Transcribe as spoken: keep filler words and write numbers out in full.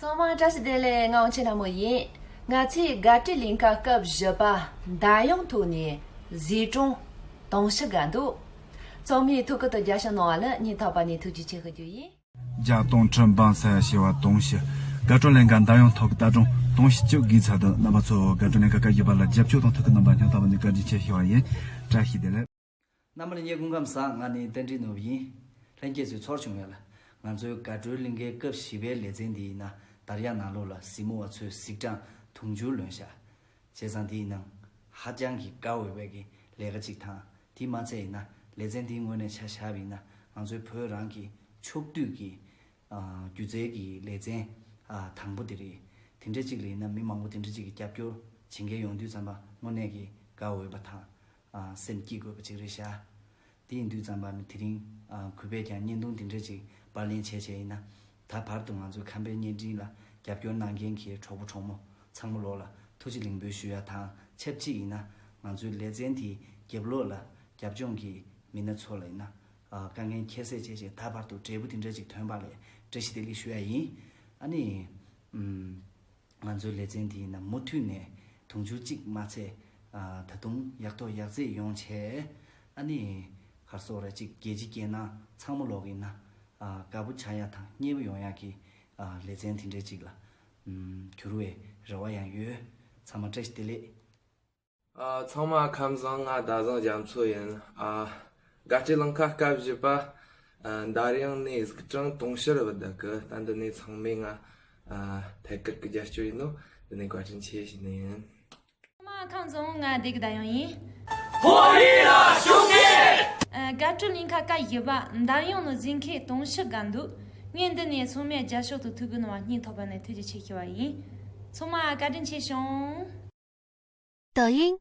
ཚང་མ་བཀྲ་ཤིས་བདེ་ལེགས། ང་དབང་ཆེན་ལྷ་མོ་ཡིན། ང་ཚོས་དགའ་སྤྲོའི་གླིང་ག་སྐབས་བཞི་པ་འདར་དབྱངས་ཐོག་ནས་གཟིགས་སྐྱོང་གཏོང་ཕྱིར་དགའ་འདུག་ཚང་མས་ཐུགས་ཁུར་དང་རྒྱབ་སྐྱོར་གནང་བ་ལ་སྙིང་ཐག་པ་ནས་ཐུགས་རྗེ་ཆེ་ཞུ་རྒྱུ་ཡིན། རྒྱ་སྟོང་ཁྲི་འབངས་ས་ཡ་བྱེ་བ་དུང་ཕྱུར། དགའ་སྤྲོ་གླིང་ག་འདར་དབྱངས་ཐོག་གི་ལྟ་གྲོང་དུང་ཕྱུར་བཅུ་གི་ཚབ་ཏུ་རྣམ་པ་ཚོ་དགའ་སྤྲོ་གླིང་ག་སྐབས་བཞི་པ་ལ་རྒྱབ་སྐྱོར་དང་ཐུགས་ཁུར་གནང་པར་སྙིང་ཐག་པ་ནས་བཀའ་དྲིན་ཆེ་ཞུ་བ་ཡིན། བཀྲ་ཤིས་བདེ་ལེགས། རྣམ་པ་ལ་སྐུ་ཁམས་བཟང་། ང་ནི་བསྟན་འཛིན་ནོར་བུ་ཡིན། ལྷན་རྒྱས་ཚོས་ཚོར་བྱུང་ཡོད་ལ། ང་ཚོའི་དགའ་སྤྲོའི་གླིང་གའི་སྐབས་བཞི་པའི་ལེ་ཚན་འདི་ཡིན་ན་འདར་དབྱངས་ནང་ལོགས་ལ་གཟིགས་མོ་བ་ཚོའི་གཟིགས་གྲངས་དུང་ཕྱུར་ལོན་ཤག་བྱས་ཙང་འདི་ཡིན་ན་ཧ་ཅང་གི་དགའ་འོས་པའི་གི་ལས་ཀ་ཅིག་དང་། དེ་མ་ཚད་ཡིན་ན་ལེ་ཚན་འདིའི་ངོས་ནས་ཆ་བཞག་པ་ཡིན་ན་ང་ཚོའི་བོད་རང་གི་ཕྱོགས་བསྡུས་ཀྱི་ཨ་སྒྱུ་རྩལ་གྱི་ལེ་ཚན་ཨ་དང་པོ་དེ་རེད། དེ་འདྲ་ཅིག་ལ་ཡིན་ན་མི་མང་པོ་དེ་འདྲ་ཅིག་གིས་རྒྱབ་སྐྱོར་བྱེད་མཁན་ཡོང་དུས་ཙམ་པ་དངོས་གནས་ཀྱི་དགའ་འོས་པ་དང་ཨ་སེམས་སྐྱིད་དགོས་པ་ཅིག་རེད་ཤག་དེ་ཡིན་དུས་ཙམ་པ་དེ་རིང་ཨ་གུས་པས་ཀྱང་བརྙན་ཐུང་དེ་འདྲ་ཅིག་པར་ལེན་བྱས་བྱས་ཡིན་ན། ད་བར་དུ་ང་ཚོའི་ཁམས་པའི་བརྙན་འཕྲིན་ལ་རྒྱབ་སྐྱོར་གནང་མཁན་གྱི་གྲོགས་པོ་གྲོགས་མོ་ཚང་མ་ལོག་ལ་ཐུགས་རྗེ་ལེགས་འབུལ་ཞུ་ཡ་དང་ཆབས་ཅིག་ཡིན་ན། ང་ཚོའི་ལེ་ཚན་དེའི་རྒྱབ་ལོགས་ལ་རྒྱབ་ལྗོངས་ཀྱི་མི་སྣ་ཚོ་ལ་ཡིན་ན་ཨ་དཀའ་ངལ་ཁྱད་བསད་བྱས་བྱས་ད་བར་དུ་འབྲས་བུ་དེ་འདྲ་ཅིག་ཐོན་པ་ལ་བཀྲ་ཤིས་བདེ་ལེགས་ཞུ་ཡ་ཡིན། ཨ་ནི་ཨུམ། ང་ཚོའི་ལེ་ཚན་འདི་ཡིན་ན་མུ་མཐུད་ནས་དུང་ཕྱུར་གཅིག་མ་ཚད་ཨ་ད་དུང་ཡག་ཐོག་ཡག་བརྩེགས་ཡོང་བྱས། ཨ་ནི་ག་རེ་ཟེར་དགོས་རེད། གཅིག་རྒྱལ་སྤྱི་རྒྱལ་ནང་ཚང་མ་ལོག་ཡིན་ན་ཨ་དགའ་པོ་ཆགས་ཡ་དང་མཉེས་པོ་ཡོང་ཡ་གི་ཨ་ལེ་ཚན་དེ་འདྲ་ཅིག་ལ་ཨུམ་འགྱུར་བའི་རེ་བ་ཡང་ཡོད། ཚང་མ་བཀྲ་ཤིས་བདེ་ལེགས། ཨ། ཚང་མ་ཁམས་བཟང་། ང་ཟླ་བཟང་རྒྱ་མཚོ་ཡིན། ཨ། དགའ་སྤྲོའི་གླིང་ག་སྐབས་བཞི་པ། ཨ། འདར་དབྱངས་ནས་གཟིགས་གྲངས་དུང་ཕྱུར་བུད་འདུག་གི། ད་འདི་ནས་ཚང་མས་ང་ཨ་ཐད་ཀར་གྱི་རྒྱབ་སྐྱོར་ཡིན་ནོ། འདི་ནས་བཀའ་དྲིན་ཆེ་ཞུ་ནི་ཡིན། ཚང་མ་ཁམས་བཟང་། ང་བདེ་སྐྱིད་ཟླ་དབྱངས་ཡིན། ཕོ་ཡིག་ལ་ཤུགས་རྐྱེན། ཨ། དགའ་སྤྲོའི་གླིང་ག་སྐབས་བཞི་པ་འདར་དབྱངས་ནས་གཟིགས་མཁན་དུང་ཕྱུར་བུད་འདུག་ངས་འདི་ནས་ཚང་མས་རྒྱབ་སྐྱོར་དང་ཐུགས་ཁུར་གནང་བར་སྙིང་ཐག་པ་ནས་ཐུགས་རྗེ་ཆེ་ཞུ་བ་ཡིན། ཚང་མ་བཀའ་དྲིན་ཆེ་ཞུ། 抖音